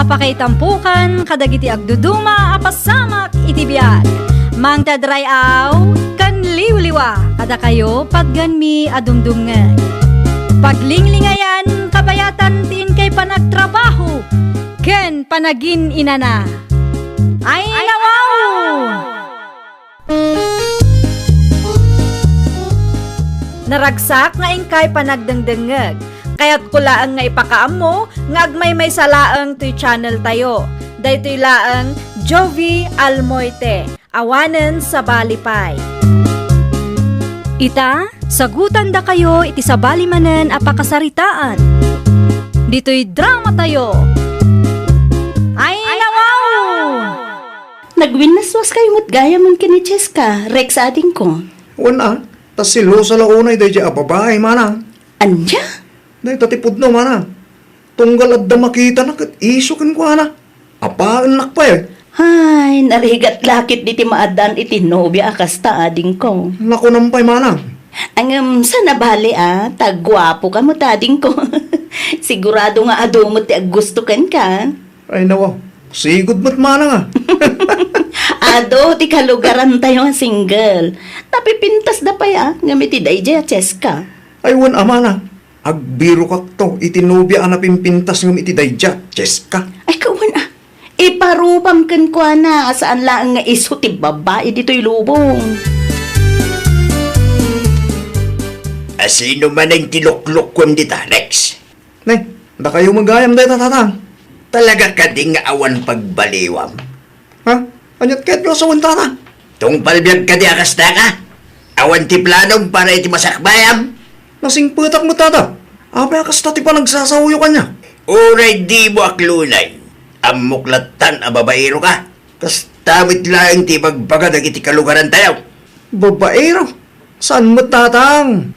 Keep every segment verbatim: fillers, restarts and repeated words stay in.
Pakaitampukan kadagiti agduduma a pasamak iti biag. Mangted ray-aw ken liwliwa kadakayo patgenmi a dumdumngeg. Paglinglingayan, kabayatan ti inkay panagtrabaho ken panagin-inana. Ay, nawaw! Naragsak nga inkay panagdengdengngeg. Kayatko laeng nga ipakaammo nga agmaymaysa laeng toy channel tayo. Daytoy laeng Jovie Almoite, awanen sabali pay. Ita, sagutandakayo iti sabali manen a pakasaritaan. Ditoy drama tayo. Ay, nawaw! Nagwinnaswaskayo met gayam ken ni Cheska, Rex adingko. Wen a, ta selosa la unay daydiay a babai, manang. Ania? Dayta ti pudno, manang. Tunggal adda makitana ket isu kenkuana. Apaennak pay. Ay, narigat la ketdi ti maaddaan iti nobia a kasta, adingko. Nakunam pay, manang. Ngem saan a bale a, ta guapoka met, adingko. Sigurado nga adu met ti aggusto kenka. Ay, nawa. Sigud met manang a. Adu ti kalugarantayo a single. Napipintasda pay a, ngem iti daydiay a Cheska. Ay, wen a, manang. Agbirokakto iti nobia a napimpintas ngem iti daydiay a Cheska. Ay, kawan a. Iparupam kenkuana a saan laeng nga isu ti babai ditoy lubong. A sino manen ti luklukkuem dita, Rex? Ne, dakayo met gayam dayta, tatang. Talaga kadi nga awan pagbaliwam? Ha? Aniat ket no sawen, tatang? Tungpal biag kadi a kasta ka? Awan ti planom para iti masakbayam? Nasingpetak met, tata. Apay a kasta ti panagsasaoyo kaniak? Uray dimo aklunen, ammok lattan a babaero ka. Kasta met laeng ti ibagbaga dagiti kalugarantayo. Babaero? Saan met, tatang?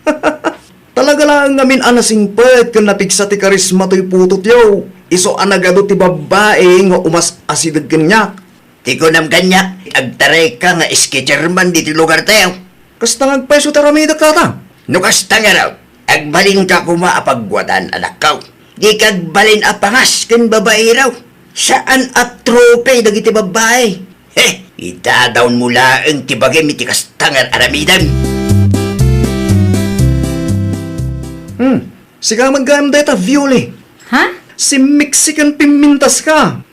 Talaga laeng ngamin a nasingpet ken napigsa ti karisma toy putotyo. Isu a nagadu ti babbai nga umas-asideg kaniak. Ti kunam kaniak, agtarayka nga sketcher man ditoy lugartayo. Kasta nga agpayso ti aramidek, tatang. No kasta ngarud, agbalinka koma a pagwadan, anakko. Dika agbalin a pangas ken babaero. Saan a trope dagiti babbai. He, idadawnmo laeng ti bagim iti kasta nga aramidem. Hmm, sika met gayam dayta, Viole. Ha? Simmiksiken pimmintaska.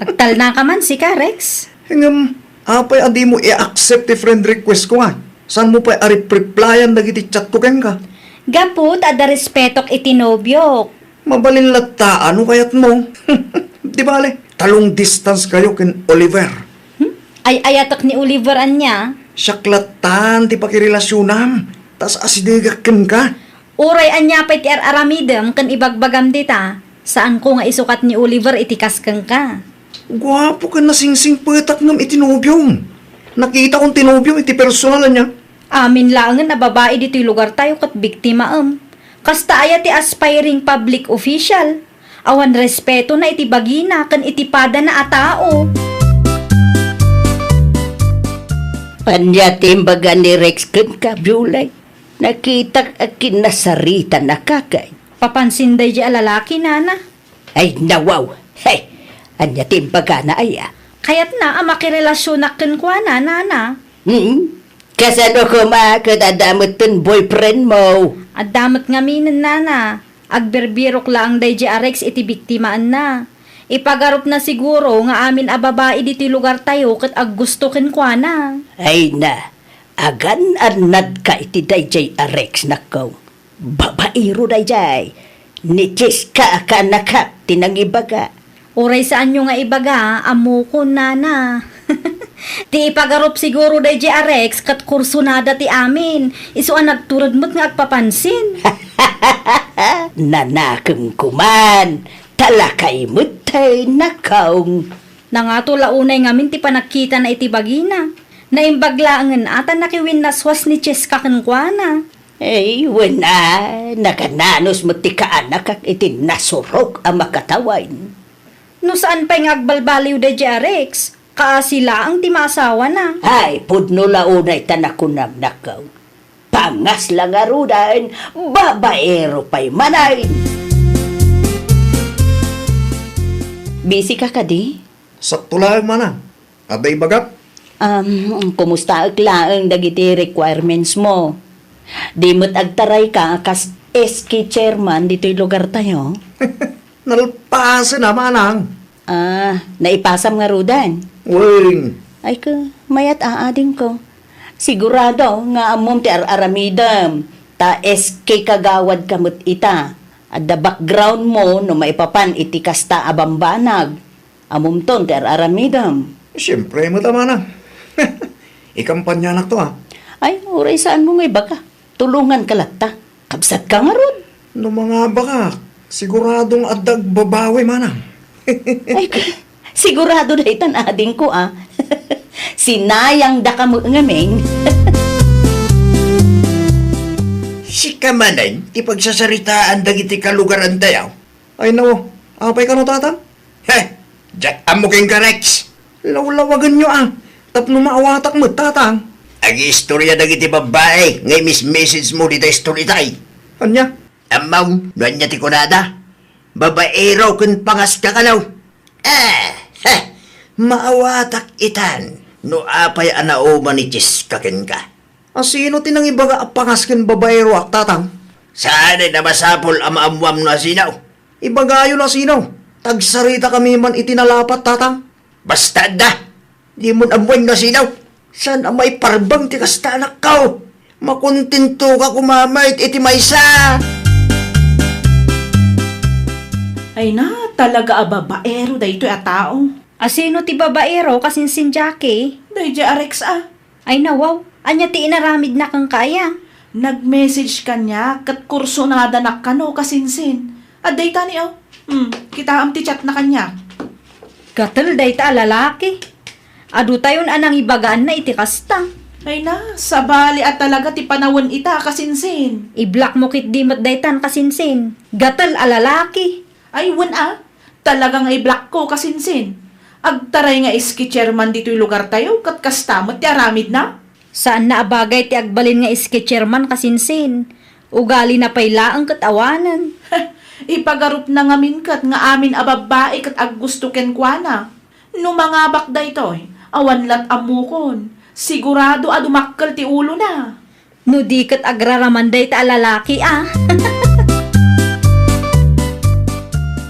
Agtalnaka man sika, Rex? Ngem, apay a dimo i-accept ti friend request ko nga? Saanmo pay a rep-replyan dagiti chat ko kenka? Gapu ta adda respetok iti nobiok. Mabalin latta a no kayatmo. Di bale, ta long distance kayo ken Oliver. Hmm? Ay-ayatek ni Oliver ania? Siak lattan ti pakirelasionam, ta as-asidegak kenka. Uray ania pay ti ar-aramidem ken ibagbagam dita, saanko nga isukat ni Oliver iti kas kenka. Guapo ken nasingsingpetak ngem iti nobiom. Nakitakon ti nobiom iti personal ania. Amin laengen a babai ditoy lugartayo ket biktimaem. Kasta aya ti aspiring public official? Awan respetona iti bagina ken iti padana a tao. Ania ti imbaga ni Rex kenka, Biolay? Nakitak a kinasaritanaka kay. Papansin daydi a lalaki, nana. Ay, nawaw! Hey! Ania ti imbagana aya? Kayatna a makirelasionak kenkuana, nana. Hmm? Kasano koma ket adda metten boyfriend mo? Adda met ngaminen, nana. Agbirbirok laeng daydi a Rex iti biktimaenna. Ipagarupna siguro nga amin a babai ditoy lugartayo ket aggusto kenkuana. Ay na, agan-annadka iti daydiay a Rex, nakkaw. Babaero daydiay. Ni Cheska a kaanakak ti nangibaga. Uray saanyo nga ibaga, ammokon, nana. Ti ipagarup siguro daydiay a Rex ket kursunada ti amin. Isu a nagtured met nga agpapansin. Nanakemko man, ta lakay met tay nakawng. Nangato la unay ngamin ti panagkitana iti bagina. Naimbag laengen a ta nakiwinnaswas ni Cheska kenkuana. Ay, wen a, nakananus met ti kaanakak iti nasurok a makatawen. No saan pay nga agbalbaliw daydiay a Rex, kaasi laeng ti maasawana. Ay, pudno la unay ta nakunam, nakkaw. Pangas la ngaruden, babaero pay manen. Busy ka kadi? Sakto laeng, manang. Adda ibagak? Um, kumustaek laeng dagiti requirements mo? Di met agtarayka a kas S K chairman ditoy lugartayo? Nalpasen a, manang. Ah, naipasam ngaruden? Wen. Ay ka, mayat a, adingko. Sigurado nga ammom ti ar-aramidem, ta S K kagawad ka met ita. Adda background mo no maipapan iti kasta a bambanag. Ammomton ti ar-aramidem. Siempre met a, manang. Ikampanyanak to, a. Ay, uray saanmo nga ibaga. Tulonganka latta. Kabsatka ngarud. No mangabakak, sigurado nga adda agbabawi, manang. Ay, sigurado daytan, adingko, a. Sinayangdaka met ngamin. Sika manen ti pagsasaritaan dagiti kalugarantayo? Ay, nao. Apay kano, tatang? He! Diak ammo kenka, Rex. Lawlawagenyo, a. Tapno maawatak met, tatang. Agiistorya dagiti babbai nga imis-message mo dita istorya tay. Ania? Ammom no ania ti kunada? Babaero ken pangaska kano? Eh, he! Maawatak itan no apay a nauman ni Jessica kenka. A, sino ti nangibaga a pangas ken babaeroak, tatang? Saanen a masapul a maammuam no asino. Ibagayo no asino. Tagsaritakami man iti nalapat, tatang. Basta adda. Dimon ammoen no asino. Saan a maiparbeng ti kasta, anakko. Makontentoka koma met iti maysa. Ay na, talaga a babaero daytoy a tao. Asino ti babaero, kasinsin, Jackie? Daydiay a Rex a. Ay, nawaw. Ania ti inaramidna kenka aya? Nag-message kaniak ket kursonadanak kano, kasinsin. Adda itani, o. Hmm, kitaem ti chatna kaniak. Gatel dayta a lalaki. Adu tayon a nangibagaanna iti kasta. Ay na, sabali a talaga ti panawen ita, kasinsin. I-block mo ketdi met daytan, kasinsin. Gatel a lalaki. Ay, wen a. Talaga nga i-blockko, kasinsin. Agtaray nga S K chairman ditoy lugartayo, ket kasta met ti aramidna? Saanna a bagay ti agbalin nga S K chairman, kasinsin. Ugalina pay laeng ket awanen. Ipagarupna ngamin ket nga amin a babbai ket aggusto kenkuana. No mangabak daytoy, awan lat ammokon. Sigurado a dumakkel ti ulona. No di ket agraraman dayta a lalaki, a.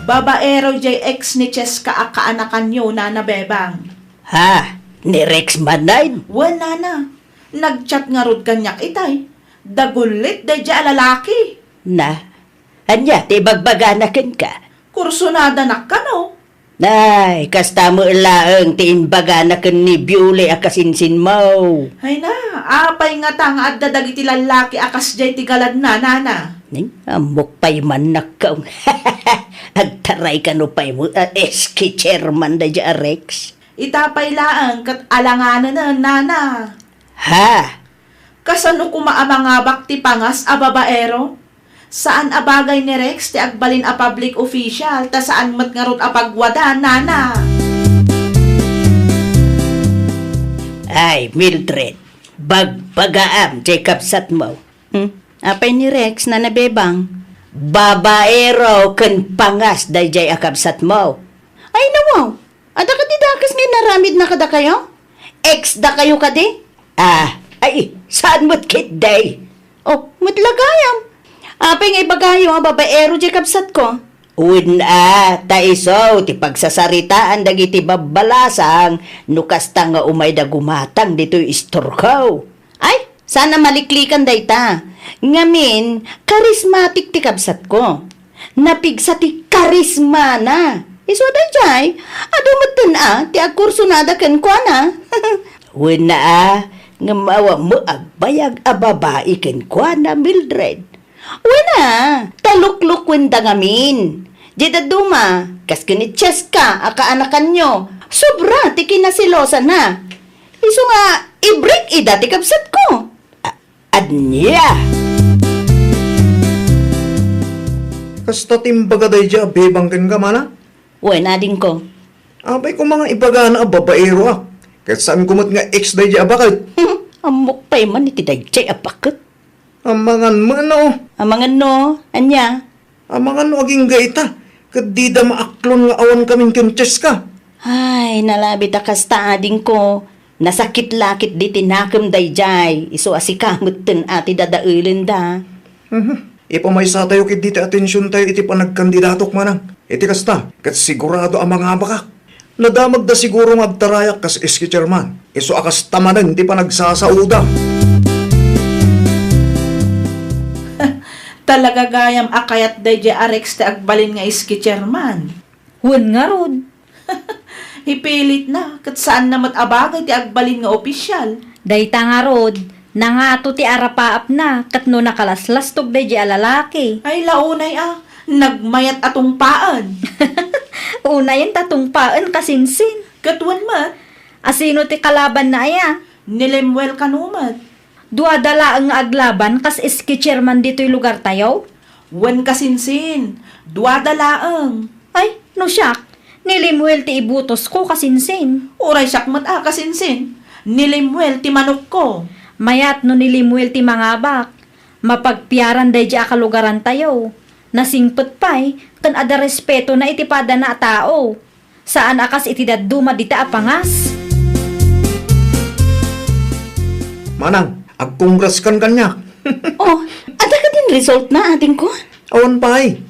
Babaero jay ex ni Cheska a kaanakanyo, Nana Bebang. Ha? Ni Rex manen? Wen, Nana. Nag-chat ngarud kaniak itay. Dagullit daydiay a lalaki. Na, ania ti ibagbagana kenka? Kursonadanak kano? Ay, kasta met laeng ti imbagana ken ni Biuli a kasinsinmo. Ay na, apay ngata nga adda dagiti lallaki a kasdiay ti galadna, Nana? Ning, ammok pay man nakkaw. Agtaray kano pay mo, a, S K chairman daydiay a Rex. Ita pay laeng ket alanganenen, Nana. Ha? Kasano koma a mangabak ti pangas a babaero? Saan a bagay ni Rex ti agbalin a public official, ta saan met ngarud a pagwada, Nana. Ay, Mildred, bagbagaam jay kabsatmo. Hmm? Apay ni Rex, Nana Bebang? Babaero ken pangas daydiay a kabsatmo. Ay, nawaw. Adda kadi dakes nga inaramidna kadakayo? Ex dakayo kadi? Ah, ay, saan met ketdi? Oh, met la gayam. Apay nga ibagayo a babaero jay kabsatko? Wen a, ta isu ti pagsasaritaan dagiti babbalasang no kasta nga umayda gumatang ditoy istorko. Ay, saan a maliklikan dayta. Ngamin, karismatik ti kabsatko. Napigsa ti karismana. Isu daydiay, adu metten a ti agkursonada kenkuana. Wen a, ngem awan met agbayag a babai kenkuana, Mildred. Wen a, ta luklukuenda ngamin. Diay dadduma, kas ken ni Cheska a kaanakanyo, sobra ti kinaselosana. Isu nga, i-break ida ti kabsatko. A-, ania? Kasta ti imbaga daydiay a Bebang kenka, Mana? Wen, adingko. Apay koma nga ibagana a babaeroak? Ket saanko met nga ex daydiay a baket. Ammok pay man iti daydiay a baket. Amangan met no. Amangan no? Ania? Amangan no agingga ita. Ket dida maaklon nga awan kamin ken Cheska. Ay, nalabit a kasta, adingko. Nasakit la ketdi ti nakem daydiay, isu a sika metten a ti dadaelenda. Mhm. Ipamaysatayo ketdi ti atensiontayo iti panagkandidatok, manang. Iti kasta, ket sigurado a mangabakak. Nadamagda siguro nga agtarayak kas S K chairman. Isu a kasta manen ti panagsasaoda. Talaga gayam a kayat daydiay a Rex ti agbalin nga S K chairman. Wen ngarud. Ipilitna, ket saanna met a bagay ti agbalin nga opisyal. Dayta ngarud, nangato ti arapaapna, ket no nakalaslastog daydiay a lalaki. Ay, launay a, nagmayat a tungpaen. Unayen ta tungpaen, kasinsin. Ket wen met? Asino ti kalabanna aya? Ni Lemuel kano met. Duada laeng nga aglaban kas S K chairman ditoy lugartayo? Wen, kasinsin, duada laeng. Ay, no siak, ni Lemuel ti ibutosko, kasinsin. Uray siak met a, kasinsin, ni Lemuel ti manokko. Mayat no ni Lemuel ti mangabak. Mapagpiaran daydiay a kalugarantayo. Nasingpet pay, ken adda respetona iti padana a tao. Saan a kas iti dadduma dita a pangas. Manang, agkongraskan kaniak. Oh, adda kadin resultna, adingko? Awan pay.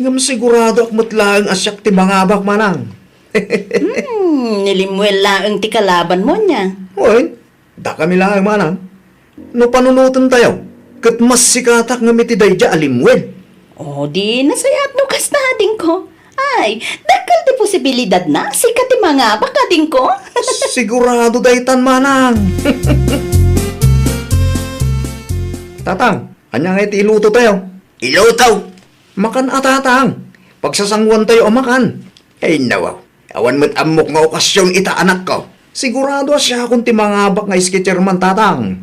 Ngem siguradoak met laeng a siak ti mangabak, manang. Hmm, ni Lemuel laeng ti kalabanmo ania? Wen, dakami laeng, manang. No panunotentayo, ket massikatak ngem iti daydiay a Lemuel. O, di nasayaat no kasta, adingko. Ay, dakkel ti posibilidadna, sika ti mangabak, adingko. Sigurado daytan, manang. Tatang, ania ngay ti ilutotayo? Iluto? Makan a, tatang. Pagsasanguantayo a makan. Ay, nawaw. Awan met ammok nga okasion ita, anakko. Sigurado a siakon ti mangabak nga S K chairman, tatang.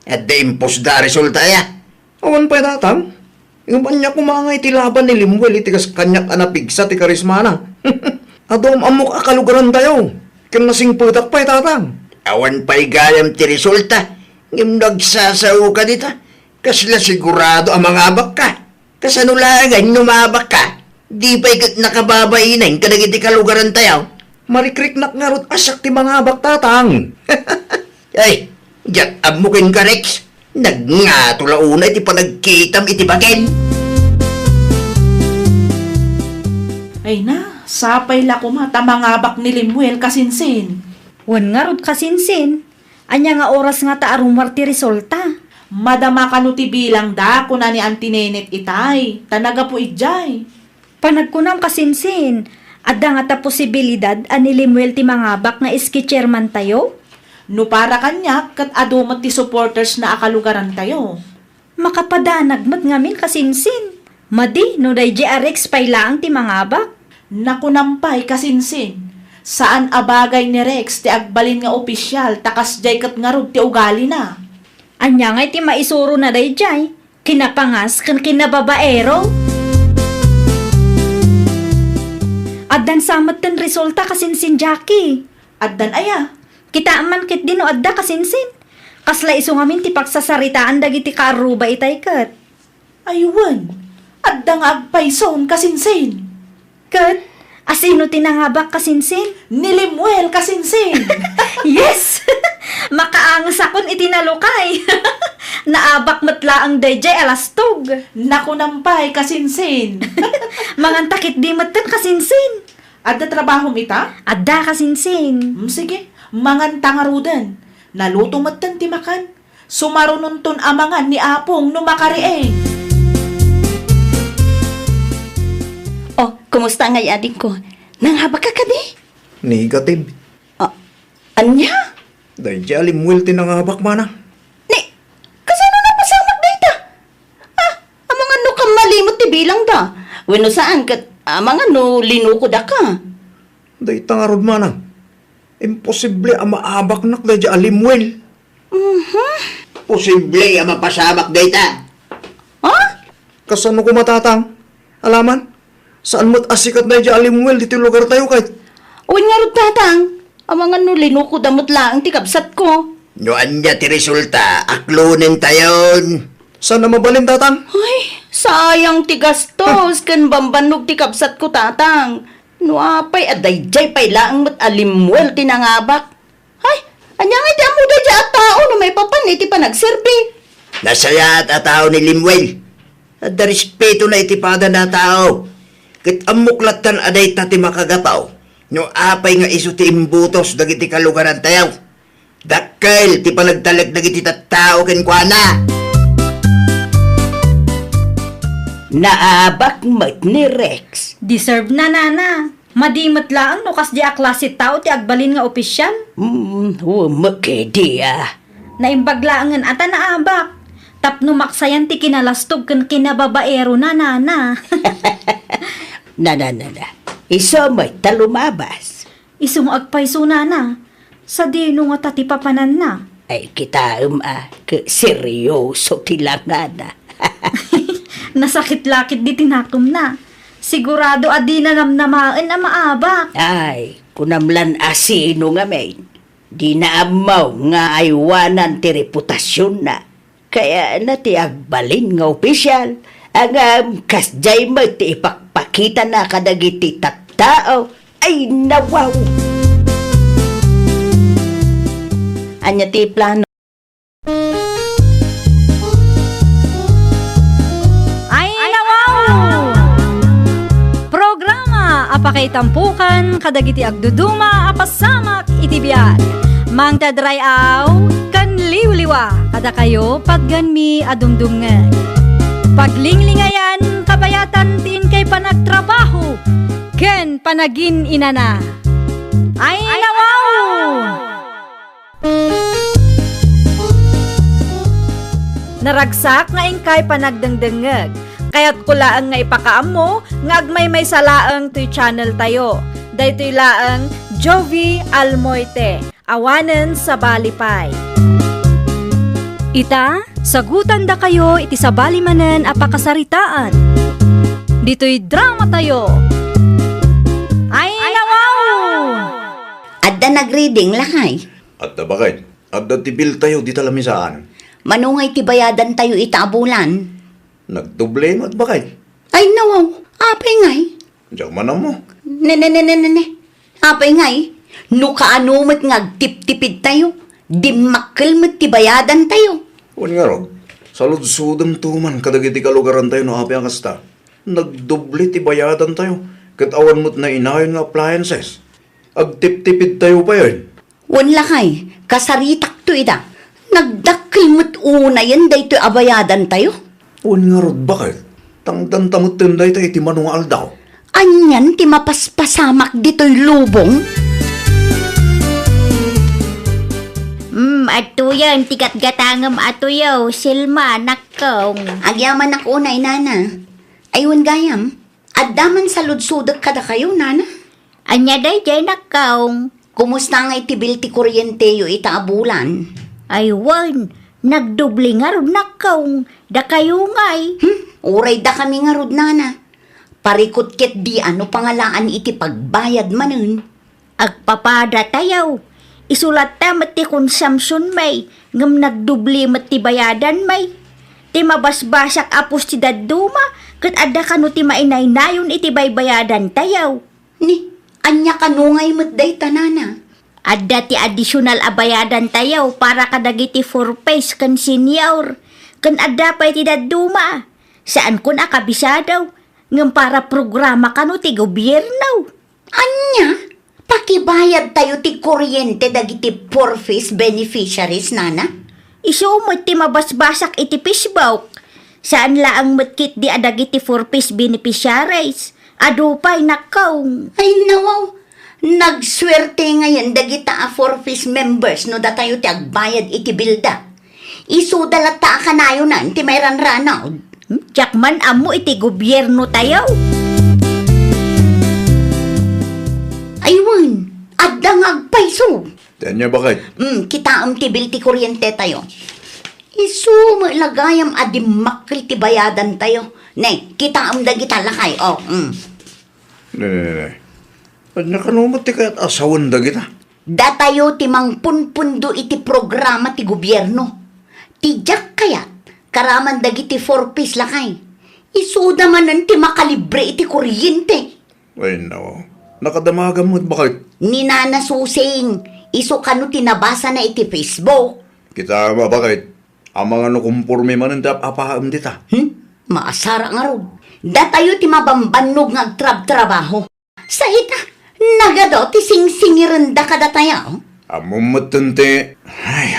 Adda impusda a resulta aya? Awan pay, tatang. Ngem ania koma ngay ti laban ni Lemuel iti kas kaniak a napigsa ti karismana? Adu am-ammok a kalugarantayo. Ken nasingpetak pay, tatang. Awan pay gayam ti resulta. Ngem no agsasaoka dita, kasla sigurado a mangabakka. Kasano laengen no maabakka? Di pay ket nakababainen kadagiti kalugarantayo. Marikriknak ngarud a siak ti mangabak, tatang. Ay, diak ammo kenka, Rex. Nagngato la unay ti panagkitam iti baken. Ay na, sapay la koma ta mangabak ni Lemuel, kasinsin. Wen ngarud, kasinsin. Ania nga oras ngata a rummuar ti resulta? Madama kano ti bilangda, kuna ni Auntie Nenet itay, ta nagapu idiay. Panagkunam, kasinsin, adda ngata posibilidad a ni Lemuel ti mangabak nga S K chairmantayo? No para kaniak, ket adu met ti supportersna a kalugarantayo. Makapadanag met ngamin, kasinsin. Madi no daydiay a Rex pay laeng ti mangabak. Nakunam pay, kasinsin, saan a bagay ni Rex ti agbalin nga opisial ta kasdiay ket ngarud ti ugalina. Ania ngay ti maisurona daydiay? Kinapangas ken kinababaero? Addan sa metten resulta, kasinsin, Jackie. Addan aya? Kitaem man ketdi no adda, kasinsin. Kasla isu ngamin ti pagsasaritaan dagiti kaarruba itay ket. Ay wen, adda nga agpayson, kasinsin. Ket, asino ti nangabak, kasinsin? Ni Lemuel, kasinsin. Yes! Makaangesakon iti nalukay. Naabak met laeng daydiay a lastog. Nakunam pay, kasinsin. Manganta ketdi metten, kasinsin. Adda trabahom ita? Adda, kasinsin. Mm, sige, manganta ngaruden. Naluto metten ti makan. Sumarunonton a mangan ni Apong no makariing. Oh, kumusta ngay, adingko? Nangabakka kadi? Negative. Ah, ania? Daydiay a Lemuel ti nangabak, manang. Ni, kasano napasamak dayta? Ah, amangan no kammalimot ti bilangda. Wenno saan ket amangan no linukodakka. Dayta ngarud, manang. Imposible a maabaknak daydiay a Lemuel. Mhm. Posible a mapasamak dayta. Ha? Kasano koma, tatang? Alaman, saan met a sikat daydiay a Lemuel ditoy lugartayo ket. Wen ngarud, tatang, amangan no linukoda met laeng ti kabsatko. No ania ti resulta, aklonentayon. Saan a mabalin, tatang? Ay, Sayang ti gastos ken bambannog ti kabsatko, Tatang. No apay a daydiay pay laeng met a limmuel ti nangabak. Ay, ania ngay ti ammo daydiay a tao no maipapan iti panagserbi? Nasayaat a tao ni Lemuel. Adda respetona iti padana a tao. Ket ammok lattan a dayta ti makagapu no apay nga isu ti imbutos dagiti kalugarantayo. Dakkel ti panagtalek dagiti tattao kenkuana. Naabak met ni Rex. Deserve na, Nana. Madi met laeng no kasdi a klase tao ti agbalin nga opisyal. Hmm, wen met ketdi a. Naimbag laengen a ta naabak. Tapno maksayan ti kinalastog ken kinababaerona, Nana. Na, na, na, na. Isu met ta lumabas. Isu nga agpayso, Nana. Sadino ngata ti papananna? Ay, kitaem a, ket seryoso ti langana. Nasakit la ketdi ti nakemna. Sigurado a dina namnamaen a maabak. Ay, kunam lan a sino ngamin. Dina ammo nga aywanan ti reputasionna. Kayatna ti agbalin nga opisyal, ngem kasdiay met ti ipakpakitana kadagiti tattao. Ay, nawaw! Ania ti plano? Ay, nawaw! Programa a pakaitampokan kadagiti agduduma a pasamak iti biag. Mangted ray-aw ken liwliwa kadakayo patgenmi a dumdumngeg. Paglinglingayan, kabayatan ti inkay panagtrabaho ken panagin-inana. Ay, nawaw! Naragsak nga inkay panagdengdengngeg. Kayatko laeng nga ipakaammo nga agmaymaysa laeng toy channel tayo. Daytoy laeng Jovie Almoite. Awanen sabali pay. Ita, sagutandakayo iti sabali manen a pakasaritaan. Ditoy drama tayo. Ay, nawaw! Adda nag-reading, lakay? Adda, baket. Adda ti bill tayo dita lamisaan. Mano ngay ti bayadan tayo ita a bulan? Nagdoble met, baket. Ay, nawaw. Apay ngay? Diak man ammo. Ne, ne, ne, ne, ne, ne. Apay ngay? No kaano met nga agtiptipid tayo, dimmakkel met ti bayadan tayo. Wen ngarud, saludsodem to man kadagiti kalugaran tayo no apay a kasta. Nagdoble ti bayadan tayo, ket awan met nainayon nga appliances. Agtiptipid tayo payen. Wen lakay, kasaritakto ida. Nagdakkel met unayen daytoy a bayadantayo. Wen ngarud, baket? Tangdanta metten dayta iti mano nga aldaw. Anian ti mapaspasamak ditoy lubong? Mm, adtoyen ti gatgatangem a tuyo, Selma, nakkong. Agyamanak unay, nana. Ay, wen gayam, adda man saludsodek kadakayo, nana? Ania daydiay, nakkong? Kumusta ngay ti bill ti kuryenteyo ita a bulan? Ay wen, nagdoble ngarud, nakkong. Dakayo ngay? Hmm, uray dakami ngarud, nana. Parikut ketdi a no pangalaan iti pagbayad manen. Agpapada tayo. Isu latta met ti consumption mi, ngem nagdoble met ti bayadan mi. Ti mabasbasak a pus ti dadduma, ket adda kano ti mainaynayon iti baybayadan tayo. Ni, ania kano ngay met dayta, nana? Adda ti additional a bayadantayo para kadagiti four Ps ken senior, ken adda pay ti dadduma. Saankon a kabisado, ngem para programa kano ti gobierno. Ania? Pakibayadtayo ti kuryente dagiti four Ps beneficiaries, nana? Isu met ti mabasbasak iti Facebook. Saan laeng met ketdi a dagiti four Ps beneficiaries. Adu pay, nakkong. Ay, nawaw. Nagsuerte ngayen dagita a four Ps members no datayo ti agbayad iti bilda. Isuda latta a kanayonan ti mairanranaw. Hmm? Diak man ammo iti gobierno tayo. Ay wen, adda nga agpayso. Ti ania, baket? Hmm, kitaem ti bill ti kuryente tayo. Isu met la gayam a dimmakkel ti bayadan tayo. Ne, kitaem dagita, lakay. Oh, hmm. Ne, ne, ne, ne. Ania kano met ti kayat a sawen dagita? Datayo ti mangpunpundo iti programa ti gobierno. Ti diak kayat, karaman dagiti four Ps, lakay. Isuda manen ti makalibre iti kuryente. Ay, no. Nakadamagan met, baket? Ni Nana Susing, isu kano ti nabasana iti Facebook. Kita, baket? Amangan no komporme manen ti ap-apaem dita. Hmm? Maasara ngarud. Datayo ti mabambannog nga agtrabtrabaho. Sa ita, nagadu ti singsingirenda kadatayo. Ammom metten ti, ay,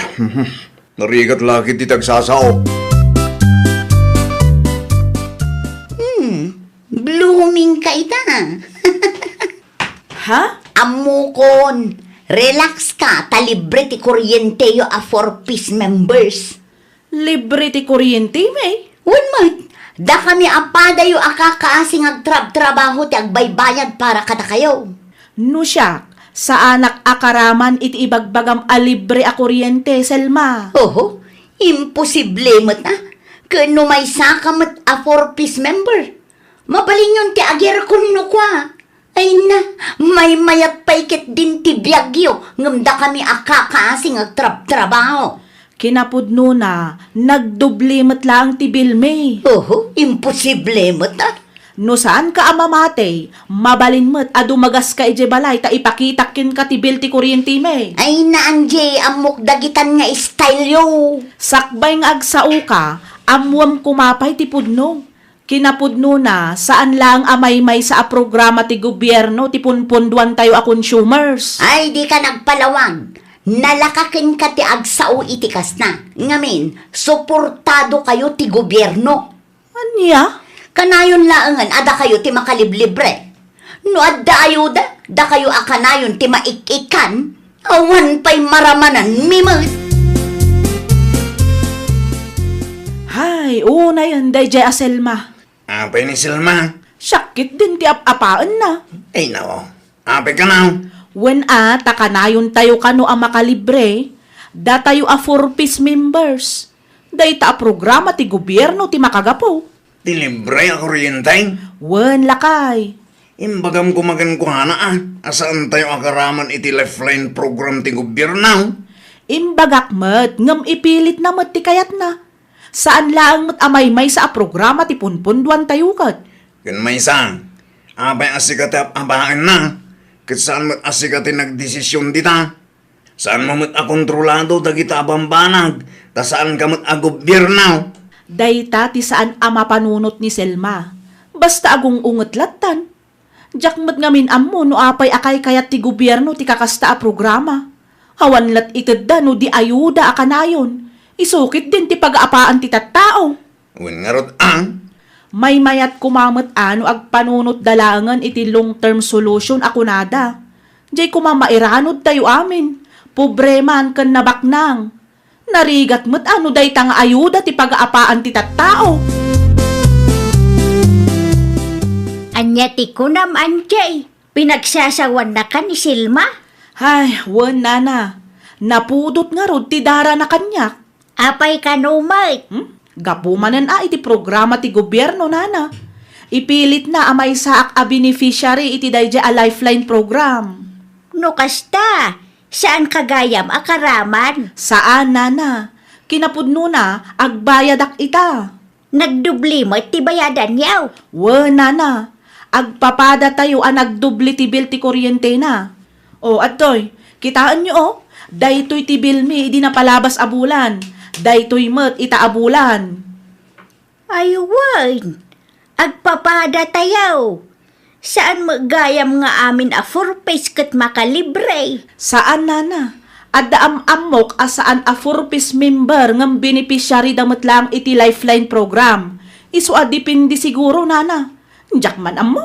narigat la ketdi ti agsasao. Hmm, blooming ka ita. Ha? Ammokon, relax ka, ta libre ti kuryenteyo a four Ps members. Libre ti kuryente, May? Wen met, dakami a padayo a kakaasi nga agtrabtrabaho ti agbaybayad para kadakayo. No siak, saanak a karaman iti ibagbagam a libre a kuryente, Selma. Oho, imposible met a. Ken no maysaka met a four Ps member, mabalinyon ti agirkon no kua. Ay na, maymayat pay ketdin ti biagyo, ngem dakami a kakaasi nga agtrabtrabaho. Kinapudnona, nagdubli met laeng ti bilmi. Oho, imposible met a. No saanka a mamati, mabalin met a dumagas ka idiay balay ta ipakitak kenka ti bill ti kuryentemi. Ay na, Angie, ammok dagitan nga style yo. Sakbay nga agsaoka, ammoem koma pay ti pudno. Kinapudnona, saan laeng a maymaysa a programa ti gobierno ti punpunduantayo a consumers. Ay, dika nagpalawag. Nalaka kenka ti agsao iti kasta. Ngamin, suportado kayo ti gobierno. Ania? Kanayon laengen a dakayo ti makaliblibre. No adda ayuda, dakayo a kanayon ti maik-ikkan, awan pay maramananmi met. Hay, unayen daydiay a Selma. Apay ni Selma? Siak ketdin ti ap-apaenna. Ay, nao. Apay kano? Wen a, ta kanayontayo kano a makalibre, datayo a four Ps members. Dayta a programa ti gobierno ti makagapu. Ti libre a kuryente? Wen, lakay. Imbagam koma kenkuana a, a saantayo a karaman iti Lifeline program ti gobierno. Imbagak met, ngem ipilitna met ti kayatna. Saan laeng met a maymaysa a programa ti punpunduantayo ket. Ken maysa, apay a sika ti ap-apaenna, ket saan met a sika ti nagdesision dita? Saanmo met a kontrolado dagita a bambanag, ta saanka met a gobierno. Dayta ti saan a mapanunot ni Selma. Basta agung-unget lattan. Diak met ngamin ammo no apay a kaykayat ti gobierno ti kakasta a programa. Awan lat itedda no di ayuda a kanayon. Isu ketdin ti pagaapaan ti tattao. Wen ngarud a. Maymayat koma met a no agpanunotda laengen iti long-term solution a kunada. Diay koma mairanudtayo amin, pobre man ken nabaknang. Narigat met a no dayta nga ayuda ti pagaapaan ti tattao. Ania ti kunam, Angie? Pinagsasawannakan ni Selma? Hay, wen, nana. Napudot ngarud ti darana kaniak. Apay kano met? Hmm? Gapu manen a iti programa ti gobierno, nana. Ipilitna a maysaak a beneficiary iti daydiay a Lifeline program. No kasta, saanka gayam a karaman? Saan, nana. Kinapudnona, agbayadak ita. Nagdubli met ti bayadanyo? Wen, nana. Agpapadatayo a nagdubli ti bill ti kuryentena. O, adtoy, kitaenyo, o. Daytoy ti billmi idi napalabas a bulan. Daytoy met ita a bulan. Ay, wen. Agpapadatayo. Saan met gayam nga amin a four Ps ket makalibre? Saan, nana. Adda am-ammok a saan a four Ps member ngem beneficiary da met laeng iti Lifeline program. Isu a depende siguro, nana. Diak man ammo.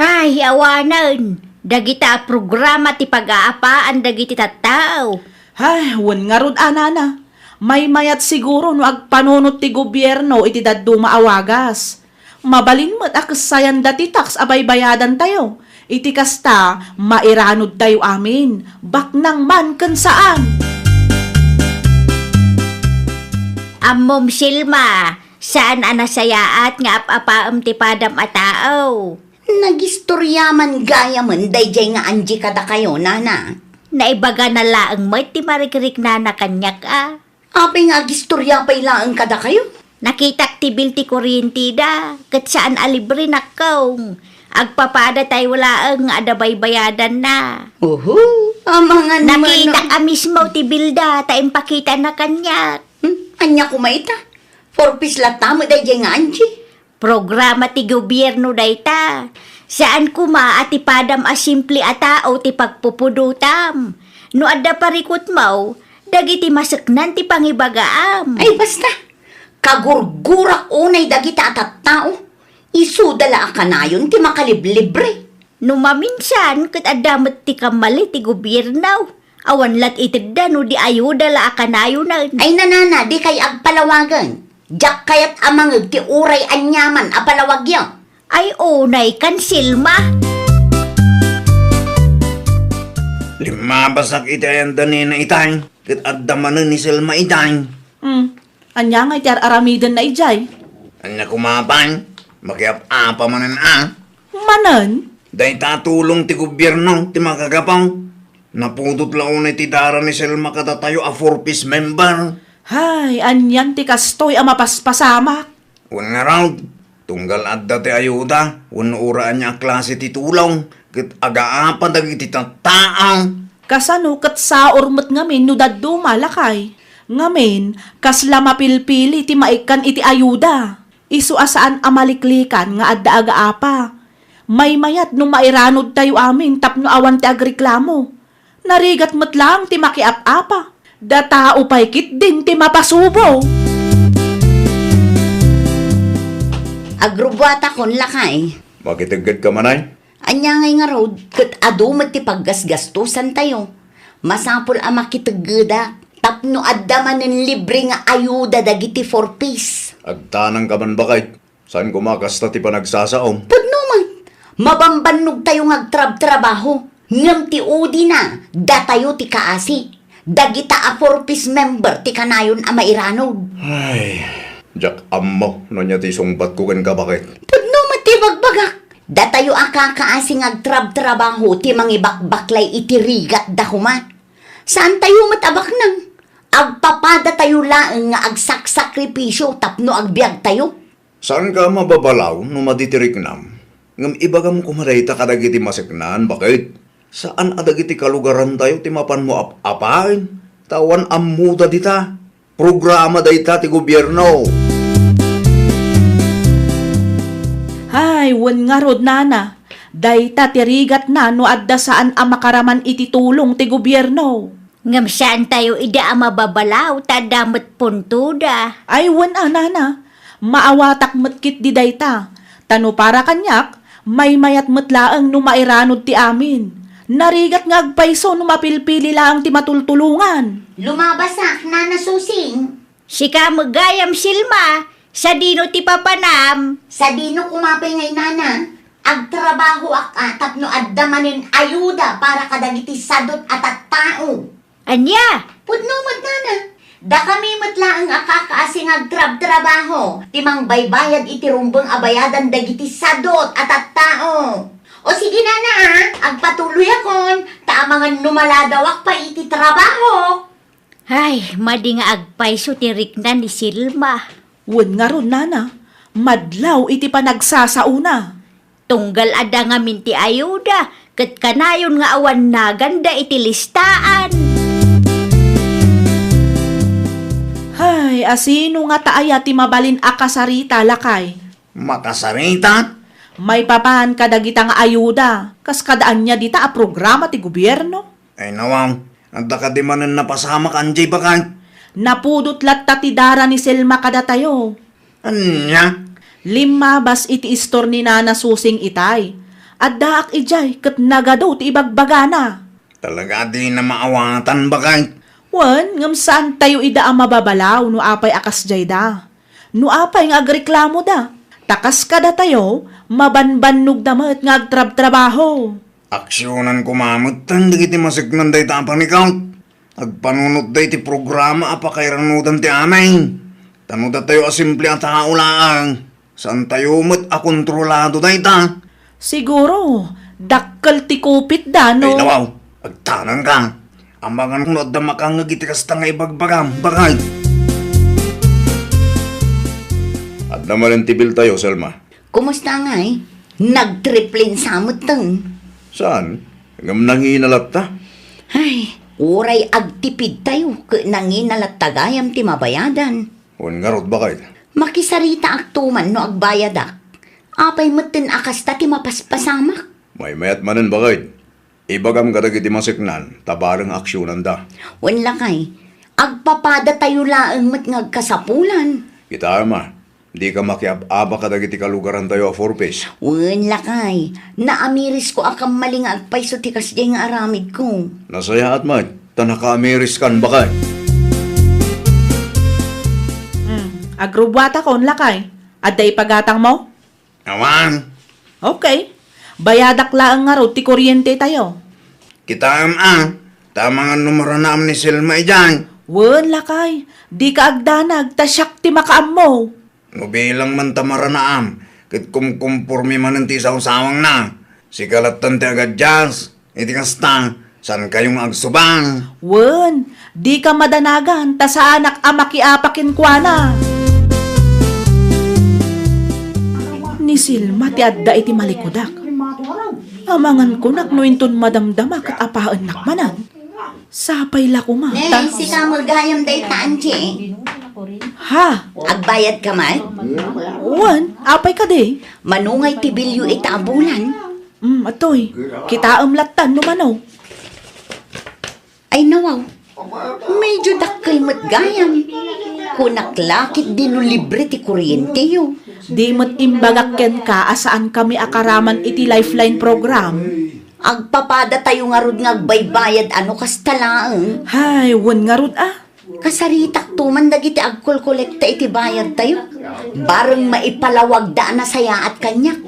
Ay, awanen. Dagita a programa ti pagaapaan dagiti tattao. Ay, wen ngarud a, nana. Maymayat siguro no agpanunot ti gobierno iti dadduma a wagas. Mabalin met a kessayanda ti tax a baybayadantayo. Iti kasta, mairanudtayo amin, baknang man ken saan. Ammom, Selma, saan a nasayaat nga ap-apaem ti padam a tao. Nagistorya man gayamen daydiay nga Angie kadakayo, nana. Naibagana laeng met ti marikriknana kaniak a. Apay nga agistorya pay laeng kadakayo? Nakitak ti bill ti kuryentida, ket saan a libre, nakkong. Agpapadatayo laeng nga adda baybayadanna. Uhu, amangan Nakitak a mismo ti bilda ta impakitana kaniak. Hmm, ania koma ita? Four Ps latta met daydiay nga Angie. Programa ti gobierno dayta. Saan koma a ti padam a simple a tao ti pagpupudotam. No adda parikutmo, dagiti maseknan ti pangibagaam. Ay, basta. Kagurgurak unay dagita a tattao. Isuda la a kanayon ti makaliblibre. No maminsan, ket adda met ti kammali ti gobierno. Awan lat itedda no di ayuda la a kanayonen. Ay, nanana, dikay agpalawagen. Diak kayat a mangeg ti uray aniaman a palawagyo. Ay, unay kan, Selma. Limmabasak iti ayanda nina itay, ket adda manen ni Selma itay. Hmm. Ania ngay ti ar-aramidenna idiay? Ania koma pay? Makiap-apa manen a. Manen? Dayta a tulong ti gobierno ti makagapu. Napudot la unay ti dara ni Selma kadatayo a Four Ps member. Hay, anian ti kastoy a mapaspasamak? Wen ngarud, tunggal adda ti ayuda wenno uray ania a klase ti tulong, ket agaapa dagiti tattao. Kasano ket saor met ngamin no dadduma, lakay? Ngamin, kasla mapilpili ti maikkan iti ayuda. Isu a saan a maliklikan nga adda agaapa. Maymayat no mairanudtayo amin tapno awan ti agreklamo. Narigat met laeng ti makiap-apa. Datao pay ketdin ti mapasubo. Agrubbuatakon, lakay. Makiteggedka manay? Ania ngay ngarud, ket adu met ti paggasgastosantayo. Masapul a makiteggedak tapno adda manen libre nga ayuda dagiti Four Ps. Agtanangka man, baket. Saan koma kasta ti panagsasaom? Pudno met. Mabambannogtayo nga agtrabtrabaho. Ngem ti udina, datayo ti kaasi. Dagita a Four Ps member ti kanayon a mairanud. Ay, diak ammo no ania ti sungbatko kenka, baket. Pudno met ti bagbagak. Datayo a kakaasi nga agtrabtrabaho ti mangibakbaklay iti rigatda koma. Saantayo met a baknang. Agpapadatayo laeng nga agsaksakripisio tapno agbiagtayo. Saanka a mababalaw no madi ti riknam, ngem ibagam koma dayta kadagiti maseknan, baket. Saan a dagiti kalugarantayo ti mapanmo ap-apaen, ta awan ammoda dita. Programa dayta ti gobierno. Hay, wen ngarud, nana. Dayta ti rigatna no adda saan a makaraman iti tulong ti gobierno. Ngem saantayo idi a mababalaw ta adda met puntoda. Ay, wen a, nana. Maawatak met ketdi dayta. Ta no para kaniak, maymayat met laeng no mairanud ti amin. Narigat nga agpayso no mapilpili laeng ti matultulongan. Lumabasak, Nana Susing. Sika met gayam, Selma, sadino ti papanam? Sadino koma pay ngay, nana? Agtrabahoak a tapno adda manen ayuda para kadagiti sadot a tattao. Ania? Pudno met, nana. Dakami met laeng a kakaasi nga agtrabtrabaho ti mangbaybayad iti rumbeng a bayadan dagiti sadot a tattao. O sige, nana, a, agpatuloyakon, ta amangan no maladawak pay iti trabahok. Ay, madi nga agpayso ti rikna ni Selma. Wen ngarud, nana, madlaw iti panagsasaona. Tunggal adda ngamin ti ayuda, ket kanayon nga awan naganda iti listaan. Hay, asino ngata aya ti mabalin a kasarita, lakay? Makasarita? Maipapan kadagita nga ayuda, kas kada ania dita a programa ti gobierno? Ay, nawaw. Adda kadi manen napasamak, anjay, baket? Napudot latta ti dara ni Selma kadatayo. Ania? Limmabas iti istor ni Nana Susing itay. Addaak idiay ket nagadu ti ibagbagana. Talaga a dina maawatan, baket? Wen, ngem saantayo ida a mababalaw no apay a kasdiayda. No apay nga agreklamoda, ta kas kadatayo, mabanbannogda met nga agtrabtrabaho. Aksionan koma metten dagiti maseknan dayta a panikaw. Agpanunotda iti programa a pakairanudan ti amin. Ta no datayo a simple a tao laeng, saantayo met a kontrolado dayta. Siguro, dakkel ti kupitda, no? Ay, nawaw, agtanangka. Amangan no adda makangngeg iti kasta nga ibagbagam, baket. Namanen ti bill tayo, Selma. Kumusta ngay? Nagtriplen sa metten. Saan? Ngem nangina latta? Ay, uray agtipid tayo, ket nangina latta gayam ti mabayadan. Wen ngarud, baket? Makisaritaak tuman no agbayadak. Apay metten a kasta ti mapaspasamak? Maymayat manen, baket. Ibagam kadagiti maseknan, ta bareng aksionanda. Wen lakay, agpapadatayo laeng met nga agkasapulan. Kitaem a, dika makiab-aba kadagiti kalugarantayo a four Ps. Wen lakay, naamirisko a kammali nga agpayso ti kasdiay nga aramidko. Nasayaat met, ta nakaamiriskan, baket. Hmm, agrubbuatakon, lakay. Adda ipagatangmo? Awan. Okay. Bayadak laeng ngarud ti kuryente tayo. Kitaem a, ta amangan no maranaam ni Selma idiay. Wen, lakay. Dika agdanag, ta siak ti makaammo. No bilang man ta maranaam, ket kumkumporme manen ti isawsawangna. Sika lattan ti agaddias. Iti kasta, saankayo nga agsubang? Wen, dika madanagan, ta saanak a makiapa kenkuana. Ni Selma ti adda iti malikudak. Amangan kunak no inton madamdama ket apaennak manen. Sapay la koma, ta Ne, sika met gayam dayta, Angie. Ha? Agbayad ka met? Wen, apay kadi? Mano ngay ti bilyo ita a bulan? Mm, atoy. Kitaem lattan no mano. Ay, nawaw. Medyo dakkel met gayam. Kunak la ketdi no libre ti kuryenteyo. Di met imbagak kenka a saankami a karaman iti Lifeline program. Agpapadatayo ngarud nga agbaybayad a no kasta laeng. Hay, wen ngarud a. Kasaritakto man dagiti agkolkolekta iti bayadtayo. Bareng maipalawagda a nasayaat kaniak.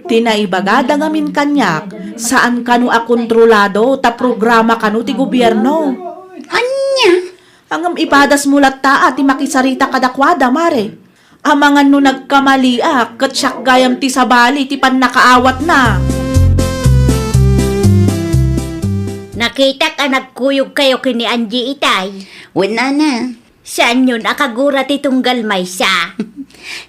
Ti naibagada ngamin kaniak, saan kano a kontrolado ta programa kano ti gobierno. Ania? Ngem ipadasmo latta a ti makisarita kadakuada, Mare. Amangan no nagkamaliak, ket siak gayam ti sabali ti pannakaawatna. Nakitak a nagkuyogkayo ken ni Angie itay. Wen, nana. Saanyon a kagura ti tunggal maysa?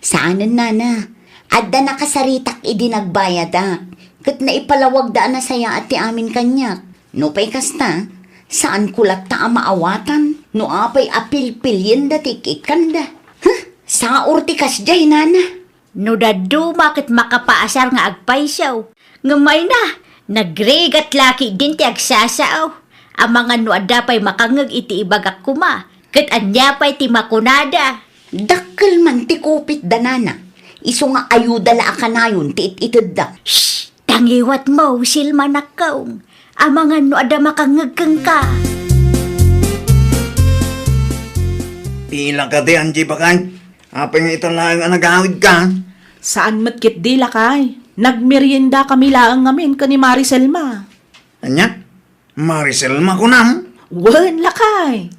Saanen, nana. Adda nakasaritak idi nagbayadak, ket naipalawagda a nasayaat ti amin kaniak. Nupay kasta, saanko latta a maawatan no apay a pilpilienda ti ik-ikkanda. Huh? Saor ti kasdiay, nana. No dadduma ket makapaasar nga agpayso. Ngem ay na, nagrigat la ketdin ti agsasao. Amangan no adda pay makangngeg iti ibagak koma, ket ania pay ti makunada? Dakkel man ti kupitda, nana. Isu nga ayuda la a kanayon ti it-itedda. Shh! Tangiwatmo, Selma, nakkong. Amangan no adda makangngeg kenka. Pila kadi, Angie, baket? Apay nga ita laeng a nagawidka? Saan met ketdi, lakay. Nagmeriendakami laeng ngamin ken ni Mari Selma. Ania? Mari Selma kunam? Wen, lakay.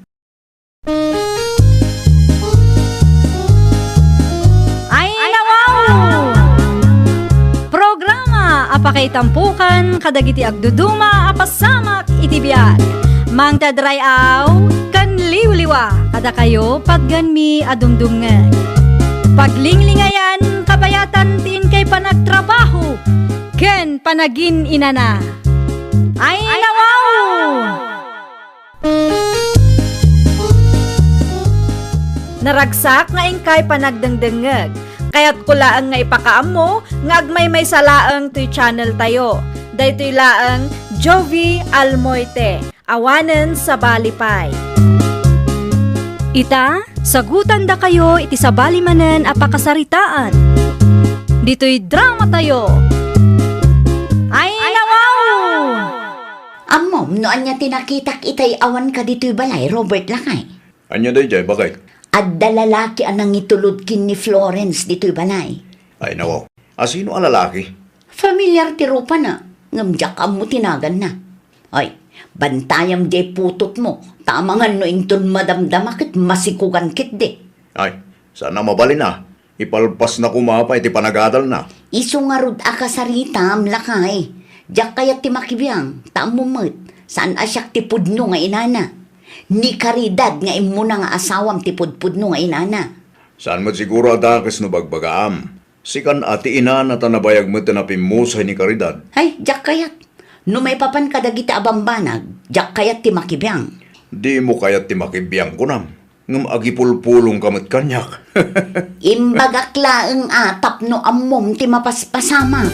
Ay, nawaw! Programa a pakaitampokan kadagiti agduduma a pasamak iti biag. Mangted ray-aw ken liwliwa kadakayo patgenmi a dumdumngeg. Paglinglingayan, kabayatan ti inkay panagtrabaho ken panagin-inana. Ay, nawaw! Naragsak nga inkay panagdengdengngeg. Kayatko laeng nga ipakaammo nga agmaymaysa laeng toy channel tayo. Daytoy laeng Jovie Almoite. Awanen sabali pay. Ita, sagutandakayo iti sabali manen a pakasaritaan. Ditoy drama tayo. Ay, nawaw! Ammom no ania ti nakitak itay awan ka ditoy balay, Robert, lakay? Ania daydiay, baket? Adda lalaki a nangitulod ken ni Florence ditoy balay. Ay, nawaw. Asino a lalaki? Familiar ti rupana, ngem diak ammo ti naganna. Ay, bantayam diay putotmo, ta amangan no inton madamdama ket masikugan ketdi. Ay, saan a mabalin a. Ipalpasna koma pay ti panagadalna. Isu ngarud a kasaritam, lakay. Diak kayat ti makibiang, ta ammom met, saan a siak ti pudno nga inana. Ni Caridad nga immuna nga asawam ti pudpudno nga inana. Saan met siguro a dakes no bagbagaam. Sikan a ti inana ta nabayag met a pimmusay ni Caridad. Ay, diak kayat. No maipapan kadagiti a bambanag, diak kayat ti makibiang. Dimo kayat ti makibiang, kunam? Ngem agipulpulongka met kaniak. Imbagak laeng a tapno ammom ti mapaspasamak.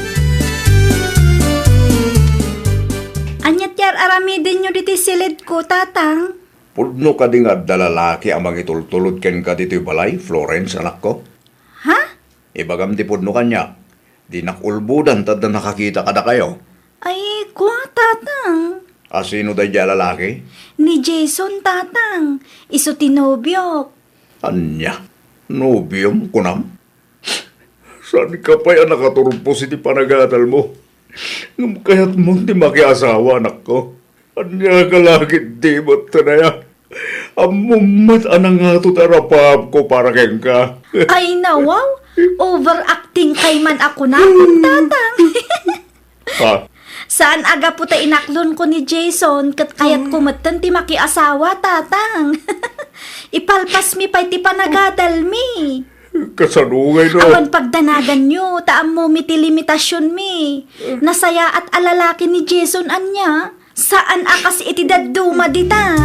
Ania ti ar-aramidenyo ditoy siledko, Tatang? Pudno kadi nga adda lalaki a mangitultulod kenka ditoy balay, Florence, anakko? Ha? Ibagam ti pudno kaniak. Dinak ulbodan ta adda nakakita kadakayo. Ay, kua, Tatang. A sino daydiay a lalaki? Ni Jason, Tatang. Isu ti nobiok. Ania? Nobiom, kunam? Saanka pay a nakaturpos iti panagadalmo? Ngem kayatmon ti makiasawa, anakko. Ania ka la ketdi met, Tanaya? Ammom met a nangato ti arapaapko para kenka. Ay, nawaw! Overacting kay man a kunam, Tatang. Ha? Saan a gapu ta inaklonko ni Jason, ket kayatko metten ti makiasawa, Tatang. Ipalpasmi pay ti panagadalmi. Kasano ngay no? Awan pagdanaganyo, ta ammomi ti limitasionmi. Nasayaat a lalaki ni Jason ania? Saan a kas iti dadduma dita.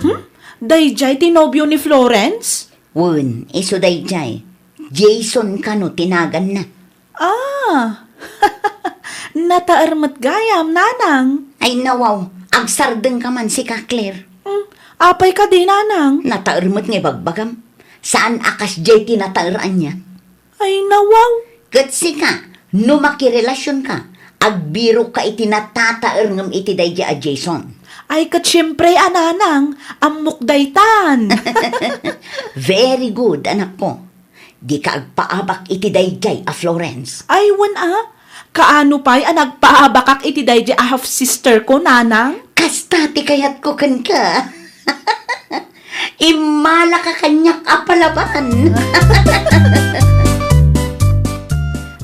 Hmm? Daydiay ti nobio ni Florence? Wen, isu daydiay. Jason kano ti naganna. Ah! Nataer met gayam, Nanang. Ay, nawaw, agsardengka man sika, Claire. Hmm, apay kadi, Nanang? Nataer met nga ibagbagam. Saan a kasdiay ti nataer ania? Ay, nawaw. Ket sika, no makirelasionka, agbirokka iti natataer ngem iti daydiay a Jason. Ay, ket siempre a, Nanang, ammok daytan. Very good, anakko. Dika agpaabak iti daydiay a Florence. Ay, wen a. Kaano pay a nagpaabakak iti daydiay a half-sister ko, Nanang? Kasta ti kayatko kenka. Immalaka kaniak a palaban.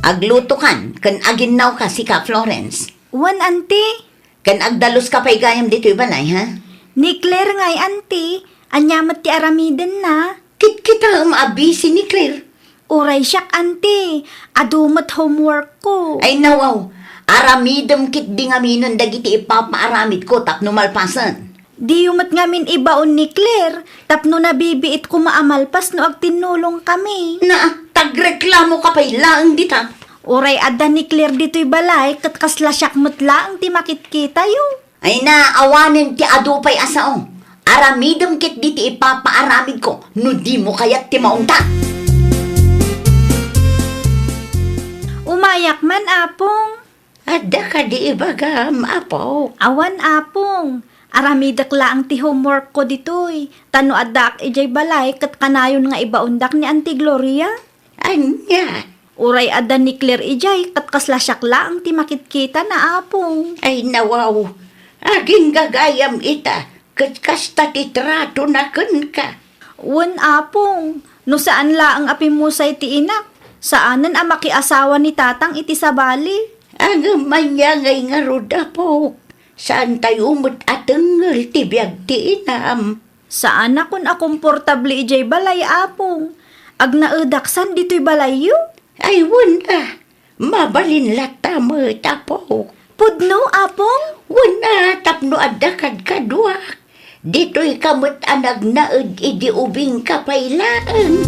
Aglutokan ken aginnawka sika, Florence. Wen, Auntie. Ken agdaluska pay gayam ditoy balay, ha? Ni Claire ngay, Auntie. Ania met ti aramidenna? Kitkitaem a busy ni Claire. Uray siak, Auntie. Adu met homework ko. Ay, nawaw. Aramidem ketdi ngaminen dagiti ipapaaramidko tapno malpasen. Diyo met ngamin ibaon ni Claire tapno nabibiit koma a malpas no agtinnulongkami. Na, tagreklamoka pay laeng dita. Uray adda ni Claire ditoy balay ket kasla siak met laeng ti makitkitayo. Ay na, awanen ti adu pay a sao. Aramidem ketdi ti ipapaaramidko no dimo kayat ti maungta. Umayak man, Apong. Adda kadi ibagam, Apo? Awan, Apong. Aramidek laeng ti homework ko ditoy. Ta no addaak idiay balay, ket kanayon nga ibaondak ni Auntie Gloria. Ania? Uray adda ni Claire idiay, ket kasla siak laeng ti makitkitana, Apong. Ay, nawaw. Agingga gayam ita, ket kasta ti tratona kenka. Wen, Apong. No saan laeng a pimmusay ti inak, saanen a makiasawa ni Tatang iti sabali. Ngem ania ngay ngarud, Apo? Saantayo met a tengngel ti biag ti inam. Saanakon a komportable idiay balay, Apong. Agnaedak san ditoy balayyo? Ay, wen a. Mabalin latta met, Apo. Pudno, Apong? Wen a, tapno adda kadkaduak. Ditoyka met a nagnaed idi ubingka pay laeng.